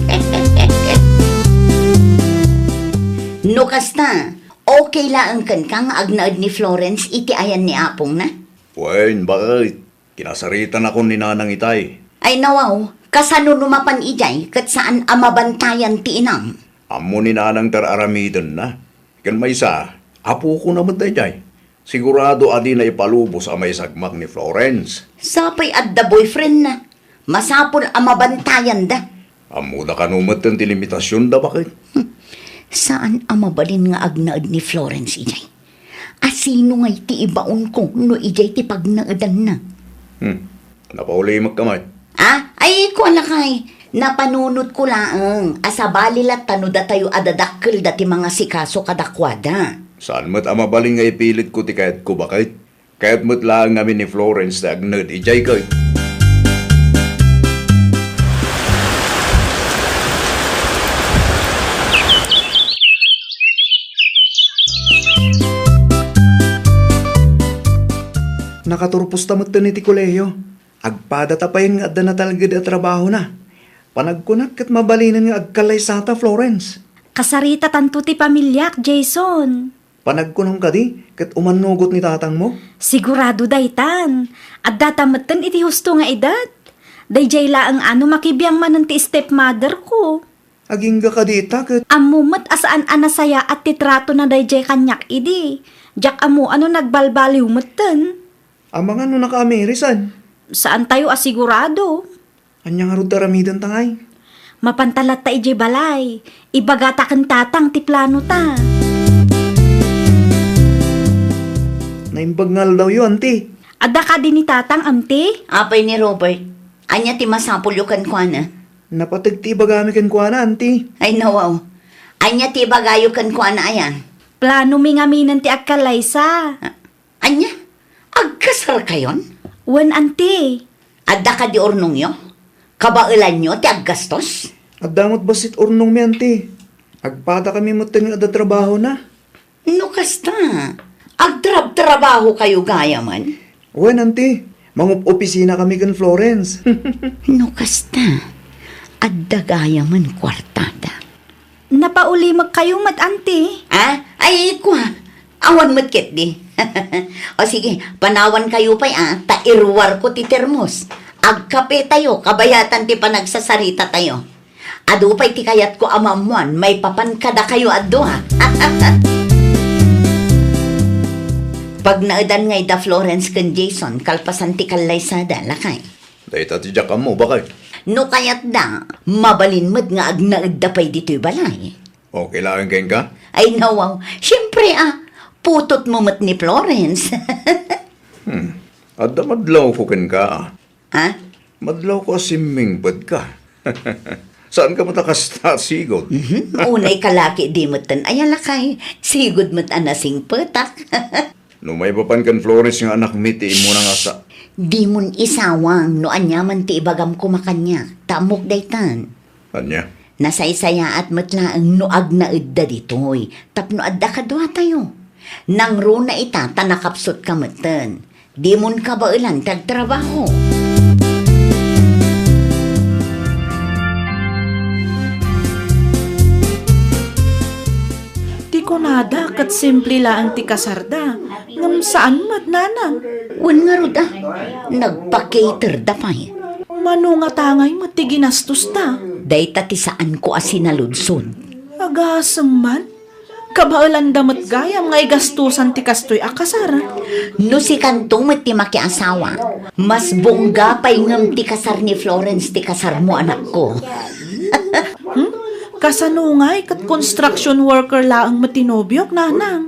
No kasta, okay laeng kenka nga agnaed ni Florence iti ayan ni Apongna? Wen, bakit? Kinasaritanakon ni Nanang itay. Ay, nawaw, kasano no mapan idiay ket saan a mabantayan ti inam? Ammo ni Nanang ti ar-aramidenna. Ken maysa, apokona met daydiay. Sigurado a dina ipalubos a maisagmak ni Florence. Sapay adda boyfriendna. Masapul a mabantayanda. Ammoda kano metten ti limitasionda, bakit? Hmm. Saan a mabalin nga agnaed ni Florence idiay. A sino ngay ti ibaonko no idiay ti pagnaedanna? Hmm. Napaulimek ka met. Ah? Ay, kua lakay. Napanunotko laeng a sabali latta no datayo a dadakkelda ti mangasikaso kadakuada. Saan met a mabalin nga ipilitko ti kayatko, bakit? Kayat met laeng ngamin ni Florence ti agnaed idiay ket. Nakaturposta metten iti kolehio. Agpadata payen nga adda natalged a trabahona. Panagkunak ket mabalinen nga agkallaysata, Florence. Kasaritatanto ti pamiliak, Jason. Panagkunam kadi, ket umannugot ni tatangmo? Sigurado daytan. Addata metten iti husto nga edad. Daydiay laeng a no makibiang manen ti stepmother ko. Agingga kadi ita ket. Ammo met a saan a nasayaat ti tratona daydiay kaniak idi. Diak ammo a no nagbalbaliw metten. Amangan no nakaamirisan? Saantayo a sigurado. Ania ngarud ti aramidenta ngay? Mapanta latta idiay balay. Ibagata ken tatang ti planota. Naimbag nga aldawyo, anti. Adda kadi ni tatang, anti? Apay ni Robert, ania ti masapulyo kenkuana? Napateg ti ibagami kenkuana, anti. Ay, nawaw. Ania ti ibagayo kenkuana aya? Planomi ngamin ti agkallaysa. Ania? Agkasarkayon? Wen, anti. Adda kadi urnongyo? Kabaelanyo ti aggastos? Adda met bassit urnongmi, anti. Agpadakami metten nga adda trabahona. No kasta, agtrabtrabahokayo gayamen? Wen, anti. Mangup-opisinakami ken Florence. No kasta, adda gayamen kuartada. Napaulimekkayo met, anti? Ah? Ay, kua. Awan met ketdi. O sige, panawankayo pay a, ta iruarko ti termos. Agkapetayo, kabayatan ti panagsasaritatayo. Adu pay ti kayatko a maammoan maipapan kadakayo a dua. Pagnaedan ngay da Florence ken Jason kalpasan ti kallaysada, lakay. Dayta ti diak ammo, bakay. No kayatda, mabalin met nga agnaedda pay ditoy balay. Okay laeng kenka? Ay, nawaw. Siempre, ah, putotmo met ni Florence. Hmm. Adda madlawko kenka, ah. Ha? Madlawko a simmingpet ka. Saan ka met a kasta, sigud? Mhm. Unay ka laki di metten aya, lakay. Sigud met a nasingpetak. No maipapan ken Florence nga anakmi ti immuna nga sa- Dimon isawang no aniaman ti ibagam koma kaniak, ta ammok daytan. Ania? Nasaysayaat met laeng no agnaedda ditoy, tapno adda kaduatayo. Nangruna ita ta nakapsutka metten. Dimon kabaelan ti agtrabaho. Ti kunada ket simple laeng ti kasarda, ngem saan met, nanang. Wen ngarud a, nagpa-caterda pay. Mano ngata ngay met ti ginastosta? Dayta ti saanko a sinaludsod. Agasem man. Kabaelanda met gayam nga igastosan ti kastoy a kasar. No sikanto met ti makiasawa, mas bongga pay ngem ti kasar ni Florence ti kasarmo, anakko. Hmm? Kasano ngay ket construction worker laeng met ti nobiok, nanang?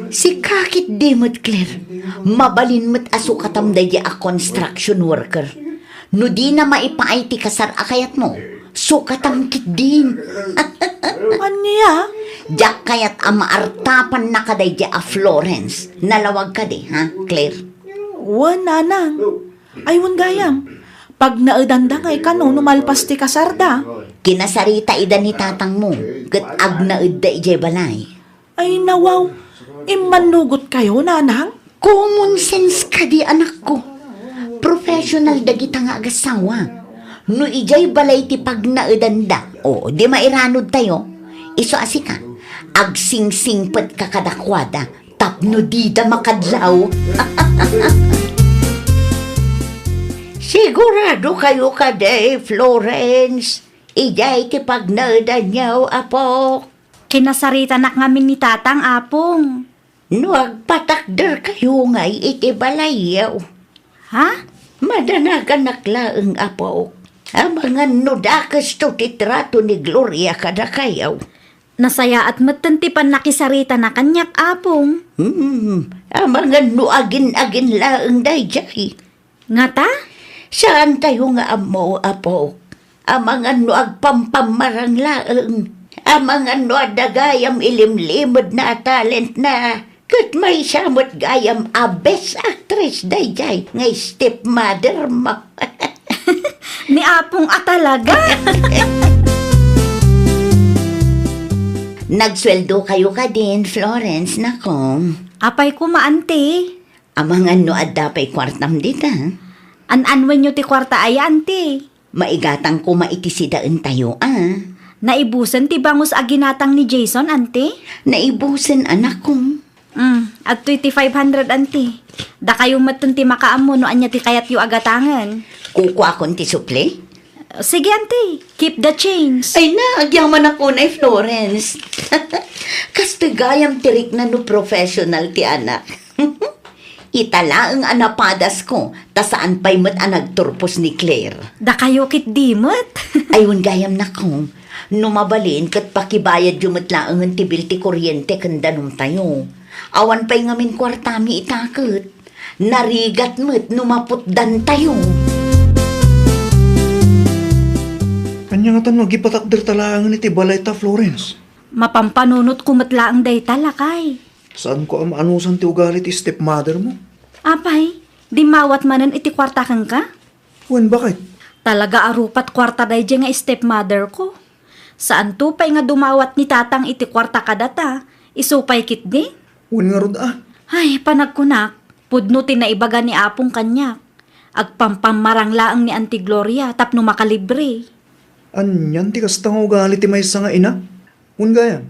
Sika ketdi met, Claire. Mabalin met a sukatam daydi a construction worker. No dina maipaay ti kasar a kayatmo, sukatam ketdin. Ania? Diak kayat a maartapanna kadaydi a Florence. Nalawag kadi, ha, Claire? Wen, nanang. Ay, wen gayam. Pagnaedanda ngay kano no malpas ti kasarda? Kinasarita ida ni tatangmo, ket agnaedda idiay balay. Ay, nawaw. Immannugotkayo, nanang? Common sense kadi, anakko. Professional dagita nga agassawa. No idiay balay ti pagnaedanda, o, di mairanodtayo. Isu a sika, agsingsingpetka kadakuada tapno dida makadlaw. Siguradokayo kadi, Florence, idiay ti pagnaedanyo, apok? Kinasaritanak ngamin ni tatang, apong. No agpatakderkayo ngay iti balayyo. Ha? Madanaganak laeng, apok. Amangan no dakesto ti trato ni Gloria kadakayo. Nasayaat metten ti pannakisarita na kaniak, apong. Hmm, amangan no agin-agin laeng daydiay. Ngata? Saantayo nga ammo, apok. Amangan no agpampammarang laeng. Amangan no adda gayam ilimlimedna a talentna. Ket maysa met gayam a best actress daydiay nga stepmother mo. Ni apong a talaga. Nagsueldokayo kadin, Florence, nako. Apay koma, anti? Amangan no adda pay kuartam dita? An-anwenyo ti kuarta aya, anti? Maigatang koma iti sidaentayo, a. Naibusen ti bangus a ginatang ni Jason, anti? Naibusen, anakko. Mm, adtoy ti five hundred, anti. Dakayo metten ti makaammo no ania ti kayatyo a gatangen. Kukuakon ti sukli? Sige, anti. Keep the change. Ay na, agyamanak unay, Florence. Kastoy gayam ti rikna no professional ti anak. Ita laeng a napadasko, ta saan pay met a nagturpos ni Claire. Dakayo ketdi met. Ay, wen gayam, nakko. No mabalin, ket pakibayadyo met laengen ti bill ti kuryente ken danumtayo. Awan pay ngamin kuartami ita ket. Narigat met no maputdantayo. Ania ngatan no agipatakderta laengen iti balayta, Florence? Mapampanunotko met laeng dayta, lakay. Saanko a maanusan ti ugali ti stepmother mo. Apay, dimmawat manen iti kuarta kenka? Wen, baket? Talaga a rupat kuarta daydiay nga stepmother ko. Saanto pay nga dumawat ni tatang iti kuarta kadata, isu pay ketdi? Wen ngarud a. Ay, panagkunak, pudno ti naibaga ni Apong kaniak. Agpampammarang laeng ni Auntie Gloria tapno makalibre. Anian ti kasta nga ugali ti maysa nga ina? Wen gayam,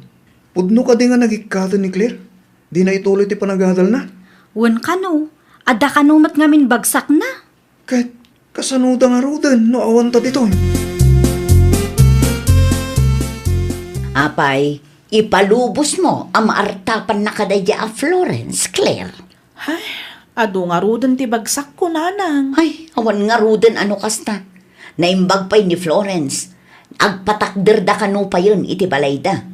pudno kadi nga nagikkaten ni Claire? Dina ituloy ti panagadalna? Wen kano, adda kano met ngamin bagsakna? Ket kasanoda ngaruden no awanta ditoy? Apay, ipalubosmo a maartapanna kadaydiay a Florence, Claire. Ay, adu ngaruden ti bagsakko, nanang. Ay, awan ngaruden a no kasta. Naimbag pay ni Florence. Agpatakderda kano payen iti balayda.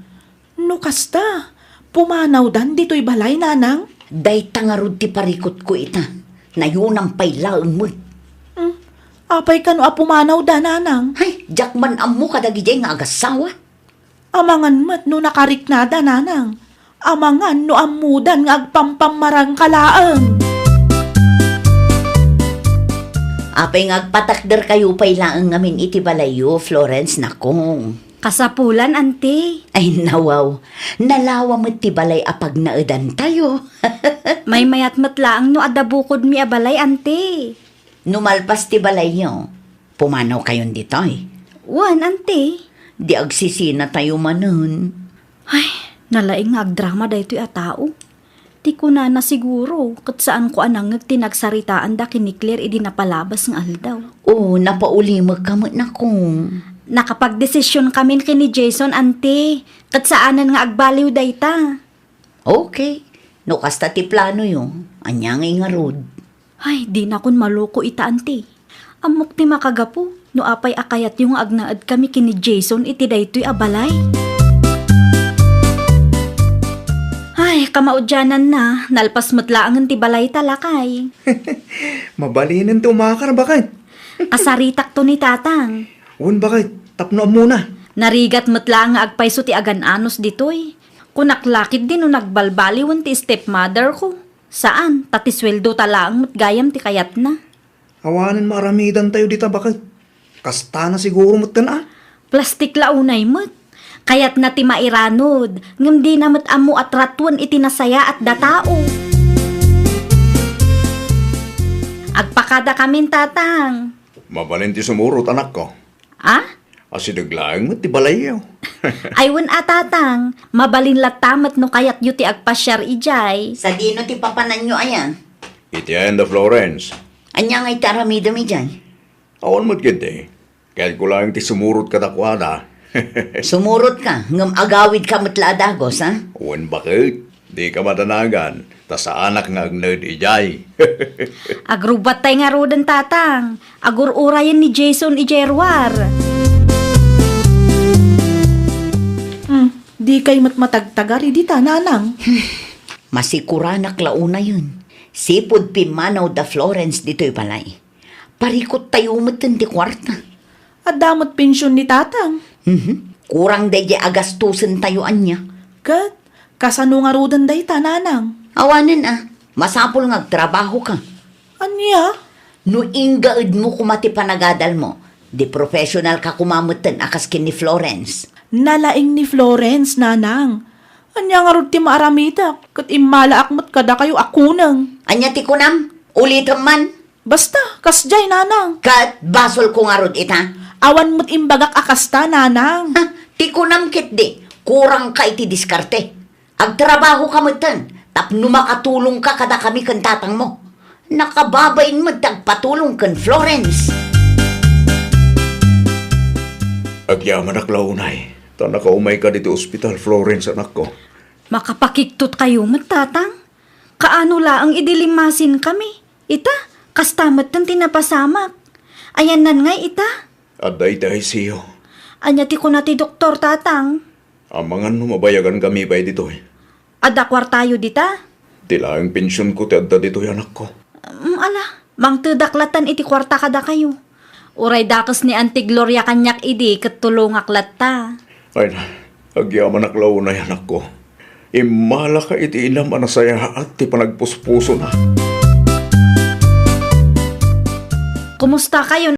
No kasta, pumanawdan ditoy balay, nanang? Dayta ngarud ti parikutko ita. Nayonam pay laeng met. Hmm, apay kano a pumanawda, nanang? Ay, diak man ammo kadagidiay nga agassawa. Amangan met no nakariknada, nanang. Amangan no ammodan nga agpampammarangka laeng. Apay nga agpatakderkayo pay laeng ngamin iti balayyo, Florence, nakong? Kasapulan, anti. Ay, nawaw. Nalawa met ti balay a pagnaedantayo. Maymayat met laeng no adda bukodmi a balay, anti. No malpas ti balayyo, pumanawkayon ditoy? Wen, anti. Di agsisinatayo manen. Ay, nalaing nga agdrama daytoy a tao. Ti kunana siguro, ket saanko a nangngeg ti nagsaritaanda ken ni Claire idi napalabas nga aldaw. O, napaulimekka met, nakong. Nakapagdesisionkamin ken ni Jason, anti, ket saanen nga agbaliw dayta. Okay. No kasta ti planoyo, ania ngay ngarud? Ay, dinakon maloko ita, anti. Ammok ti makagapu no apay a kayatyo nga agnaedkami ken ni Jason iti daytoy a balay. Ay, kamaudiananna, nalpas met laengen ti balayta, lakay. Mabalinen ti umakar, baket? Kasaritakto ni tatang. Wen, baket, tapno ammona. Narigat met laeng nga agpayso ti agan-anos ditoy. Kunak la ketdi no nagbalbaliwen ti stepmother ko. Saan, ta ti sueldota laeng met gayam ti kayatna. Awanen maaramidantayo dita, baket. Kastana siguro metten a. Plastik la unay met. Kayatna ti mairanod, ngem dina met ammo a tratuen iti nasayaat da tao. Agpakadakamin, tatang. Mabalin ti sumurot, anakko. A? Asideg laeng met ti balayyo. Ay, wen a, tatang, mabalin latta met no kayatyo ti agpasiar idiay. Sadino ti papananyo aya? Iti ayan da Florence. Ania ngay ti aramidem idiay? Awan met ketdi. Kayatko laeng ti sumurot kadakuada. Sumurotka, ngem agawidka met la a dagus, a? Wen, baket. Dika madanagan, ta saanak nga agnaed idiay. Agrubbattay ngaruden, tatang. Agur-urayen ni Jason idiay ruar. Hmm, dikay met matagtagar idi ta, nanang. Masikuranak la unayen. Sipud pimmanaw da Florence ditoy balay. Parikuttayo metten ti kuarta. Adda met pension ni tatang. Mhm. Kurang daydiay a gastusentayo ania. Ket, kasano ngaruden dayta, nanang? Awanen a, masapul nga agtrabahoka. Ania? No inggaedmo koma ti panagadalmo, di professional ka koma metten a kas ken ni Florence. Nalaing ni Florence, nanang. Ania ngarud ti maaramidek, ket immalaak met kadakayo a kuneng. Ania ti kunam? Ulitem man. Basta, kasdiay, nanang. Ket basolko ngarud ita. Awan met imbagak a kasta, nanang. Ha, ti kunam ketdi, kurangka iti diskarte. Agtrabahoka metten tapno makatulongka kadakami ken tatangmo. Nakababain met ti agpatulong ken Florence. Agyamanak la unay, ta nakaumayka ditoy ospital, Florence, anakko. Makapakigtotkayo met, tatang. Kaano laeng idi limmasinkami? Ita, kasta metten ti napasamak. Ayannan ngay ita? Adda iti I C U. Ania ti kuna ti doktor, tatang? Amangan no mabayagangami pay ditoy. Adda kuartayo dita? Ti laeng pensionko ti adda ditoy, anakko. Mm, ala, mangtedak latan iti kuarta kadakayo. Uray dakes ni Auntie Gloria kaniak idi ket tulongak latta. Ay na, agyamanak la unay, anakko. Immalaka iti inam a nasayaat ti panagpuspusona. Kumusta kayo?